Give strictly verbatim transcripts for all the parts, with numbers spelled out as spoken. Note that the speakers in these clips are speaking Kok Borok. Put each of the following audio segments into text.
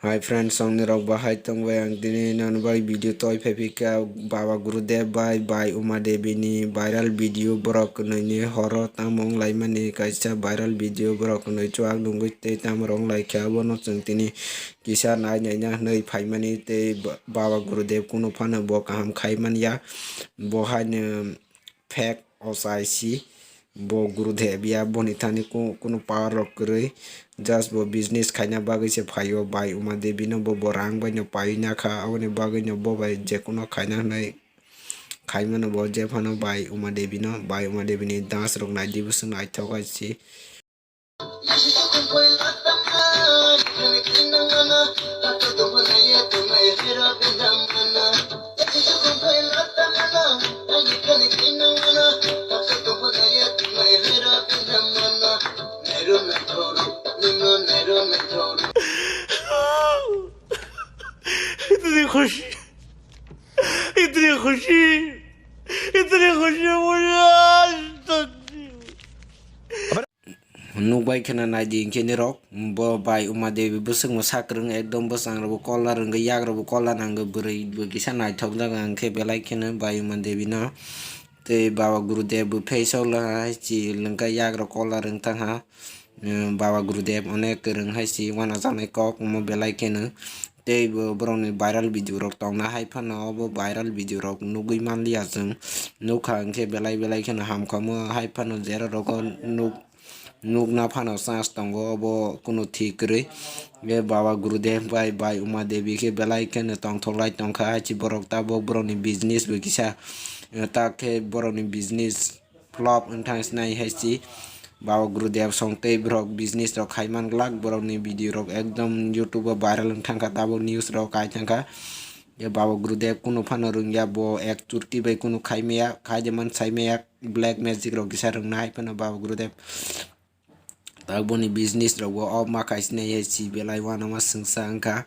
Hi friends, songni rok bahai tongbai ang tini nani bai video toi phai phika Baba Gurudev bai bai Uma Devi ni viral video borok kwnwi ni horo tamo wng laimani kaisa viral video borok kwnwi chuak nungwi tei tamo rok wng laikha abono chwng tini kisa nai naina hwnwi phaimani tei Ba- Baba Gurudev kunu phano bo kaham khai manya bo haino fake O S I C bo Gurudev ya boni thani ku- kunu power rok kwrwi just bo business khaina bagwi se phaio bai Uma Devi no bo bo rang bai no paiwi nakha aboni bagwi no bo bai jekuno khaina hwnwi khaimano bo jephano bai Uma Devi no bai Uma Devi ni dance rok naidi bwswk naithok hai se. इतनी खुशी, इतनी खुशी, इतनी खुशी मुझे आज तक नहीं हुई। Nukbai kheno naidi hinkhe nirok bo bai Uma Devi bwswkno sakwrwng ekdom bwskangrokbo kola rwngwi yagrokbo kola nangwi bwrwi bo kisa naithok jaga hinkhe belai kheno bai Uma Devi no tei Baba Gurudev bo pheiso lwha hai si lwngkha yagrok kola rwngthang ha. Baba Gurudev onek kwrwng hai si uanajaknai kok omo belai kheno tei bo borokni viral video rok tongna hai phano obo viral video rok nugwi manliya chwng nukha hinkhe belai belai kheno hamkha omo hai phano jera rogo nuk nukna phano chance tongo obo kunu thik kwrwi. Baba Gurudev bai bai Uma Devi khe belai kheno tongthok lai tongkha hai si borok tabuk borokni business bo kisa tak khe borokni business flop wngthang sinai hai si Baba Gurudev song tei borok business rok khai man glak borokni video rok ekdom YouTube o viral wngthang kha tabuk news rok kai thang kha. Baba Gurudev kunu phano rwngya bo ek churti bai kunu khai maya khai de man sai maya black magic rok kisa rwngna hai phano Baba Gurudev tak boni business rok bo off ma khai sinai hai si belai uanama swngsa wngkha.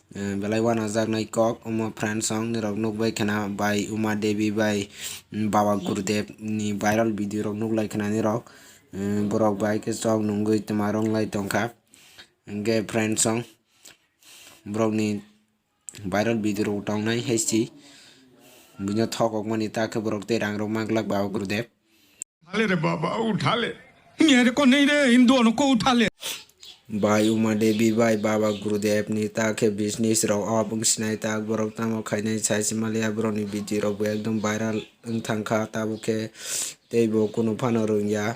Belai uanajaknai kok omo friends song nirok nukbai khana bai Uma Devi bai Baba Gurudev ni viral video rok nuklai khana nirok borok bai khe chok nungwi twma rwnglai tongkha. Hinkhe friends song borokni viral video rok tongnai hai si bino thokokmani ta khe borok tei rang rok manglak Baba Gurudev. उठा ले रे बाबा, उठा ले। मेरे को नहीं रे, इन दोनों को उठा ले। Bai Uma Devi bai Baba Gurudev ni ta khe business rok off wng sinai tak borok tamo khainai sai se maliya borok ni video rok bo ekdom viral wng thang kha tabuk khe tei bo kunu phano rwngya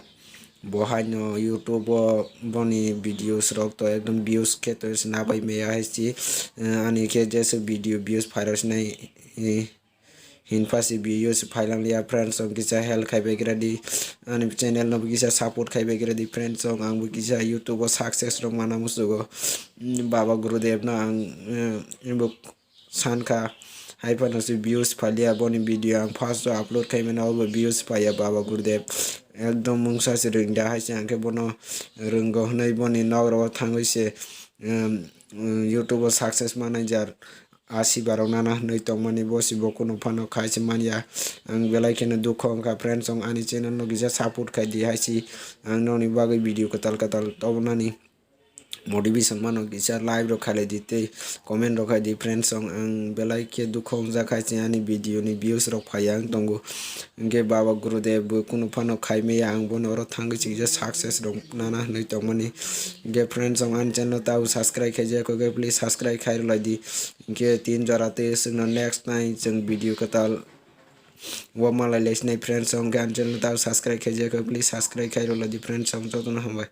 bo haino YouTube o boni videos rok to ekdom views khe to se nabai maya hai si ani khe jesa video views phai rw sinai. Hinpha si views phailang liya friends song kisa help khai bai kira di ani channel no kisa support khai bai kira di friends song ang bo kisa YouTube o success rok mana musugo Baba Gurudev no ang bo sankha hai phano si views phaliya boni video ang first o upload khai mano obo views phaiya Baba Gurudev ekdom mungsa se rwngda hai se ang khe bono rwngo hwnwi boni nok rogo thangwi se YouTube o success manai jar. Asi barok nana hwnwi tongmani bo si bo kunu phano khai se manya. Ang belai kheno dukho wngkha friends song ani channel no kisa support khai di hai si ang noni bagwi video kwtal kwtal tobonani motivation mano kisa like rok khailai di tei comment rok khai di friends song ang belai khe dukho wngjak hai se ani video ni views rok phaiya wng tongo. Hinkhe Baba Gurudev bo kunu phano khai maya ang bono oro thangwi chikja success rok nana hwnwi tongmani. Hinkhe friends song ani channel tabo subscribe khaijak khe please subscribe khai rwlai di. Hinkhe tin jora tei chwngno next time chwng video kwtal o malai lai sinai friends song khe ani channel tabo subscribe khaijak khe please subscribe khai rwlai di friends song jotono hambai.